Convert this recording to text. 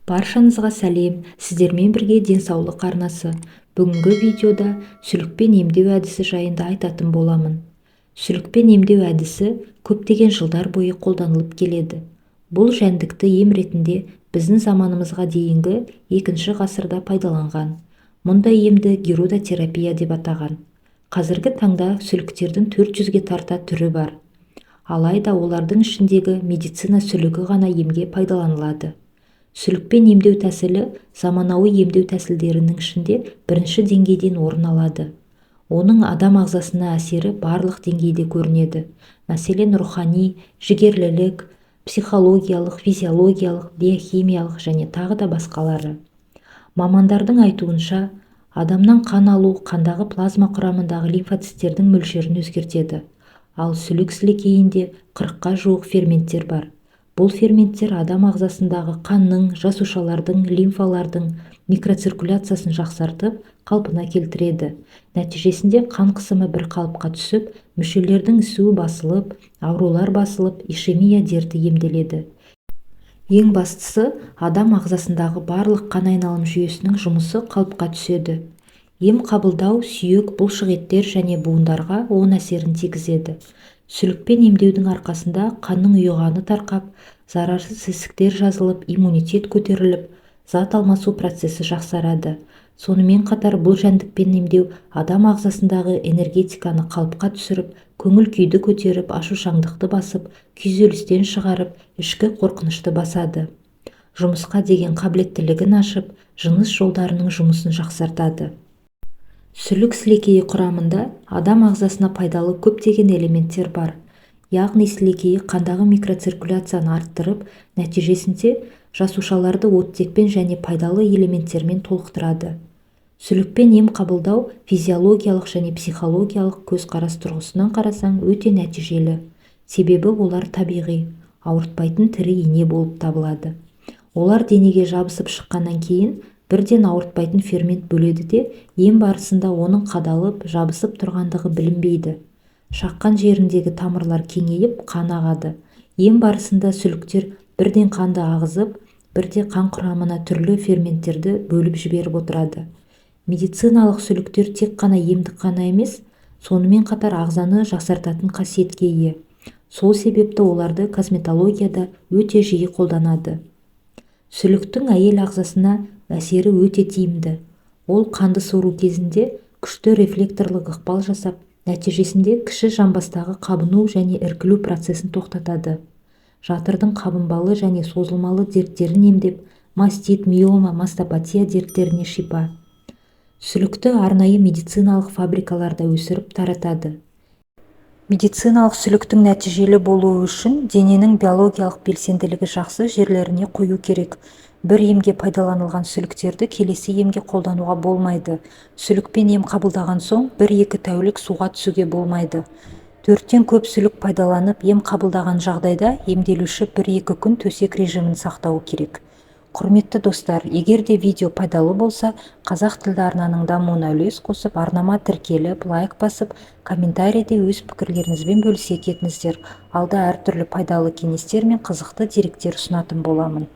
Баршаңызға сәлем! Сіздермен бірге Денсаулық арнасы. Бүгінгі видеода сүлікпен емдеу әдісі жайында айтатын боламын. Сүлікпен емдеу әдісі көптеген жылдар бойы қолданылып келеді. Бұл жәндікті ем ретінде біздің заманымызға дейінгі екінші ғасырда пайдаланған. Мұндай емді гирудотерапия деп атаған. Қазіргі таңда сүліктердің 400-ге тарта түрі бар. Алайда олардың ішіндегі медицина сүлігі ғана емге пайдаланылады. Сүлікпен емдеу тәсілі заманауи емдеу тәсілдерінің ішінде бірінші деңгейден орын алады. Оның адам ағзасына әсері барлық деңгейде көрінеді. Мәселен, рухани, жігерлілік, психологиялық, физиологиялық, биохимиялық және тағы да басқалары. Мамандардың айтуынша, адамнан қан алу қандағы плазма құрамындағы лимфоциттердің мөлшерін өзгертеді. Ал сүлік сілекейінде 40-қа жуық ферменттер бар. Бұл ферменттер адам ағзасындағы қанның, жасушалардың, лимфалардың микроциркуляциясын жақсартып, қалпына келтіреді. Нәтижесінде қан қысымы бір қалыпқа түсіп, мүшелердің ісуі басылып, аурулар басылып, ишемия дерті емделеді. Ең бастысы, адам ағзасындағы барлық қан айналым жүйесінің жұмысы қалыпқа түседі. Ем қабылдау сүйек, бұлшық еттер және буындарға оң әсерін тигізеді. Сүлікпен емдеудің арқасында қанның ұйығаны тарқап, зарарсыз ісіктер жазылып, иммунитет көтеріліп, зат алмасу процесі жақсарады. Сонымен қатар бұл жәндікпен емдеу адам ағзасындағы энергетиканы қалыпқа түсіріп, көңіл-күйді көтеріп, ашушаңдықты басып, күйзелістен шығарып, ішкі қорқынышты басады. Жұмысқа деген қабілеттілігін ашып, жыныс жолдарының жұмысын жақсартады. Сүлік сілекейі құрамында адам ағзасына пайдалы көптеген элементтер бар. Яғни сілекейі қандағы микроциркуляцияны арттырып, нәтижесінде жасушаларды оттекпен және пайдалы элементтермен толықтырады. Сүлікпен ем қабылдау физиологиялық және психологиялық көзқарас тұрғысынан қарасаң өте нәтижелі. Себебі олар табиғи, ауыртпайтын тірі ине болып табылады. Олар денеге жабысып шыққаннан кейін бірден ауыртпайтын фермент бөледі де, ем барысында оның қадалып, жабысып тұрғандығы білінбейді. Шаққан жеріндегі тамырлар кеңейіп, қан ағады. Ем барысында сүліктер бірден қанды ағызып, бірде қан құрамына түрлі ферменттерді бөліп жіберіп отырады. Медициналық сүліктер тек қана емдік қана емес, сонымен қатар ағзаны жақсартатын қасиетке ие. Сол себепті оларды косметологияда өте жиі қолданады. Сүліктің әйел ағзасына әсері өте тиімді. Ол қанды сору кезінде күшті рефлекторлық ықпал жасап, нәтижесінде кіші жамбастағы қабыну және іркілу процесін тоқтатады. Жатырдың қабынбалы және созылмалы дерттерін емдеп, мастит, миома, мастопатия дерттеріне шипа. Сүлікті арнайы медициналық фабрикаларда өсіріп таратады. Медициналық сүліктің нәтижелі болуы үшін дененің биологиялық белсенділігі жақсы жерлеріне қою керек. Бір емге пайдаланылған сүліктерді келесі емге қолдануға болмайды. Сүлікпен ем қабылдаған соң 1-2 тәулік суға түсуге болмайды. 4-тен көп сүлік пайдаланып ем қабылдаған жағдайда емделуші 1-2 күн төсек режимін сақтауы керек. Құрметті достар, егер де видео пайдалы болса, қазақ тілді арнаның дамуына үлес қосып, арнама тіркеліп, лайк басып, комментарийде өз пікірлеріңізбен бөлісе кетіңіздер. Алда әртүрлі пайдалы кеңестер мен қызықты деректер ұсынатын боламын.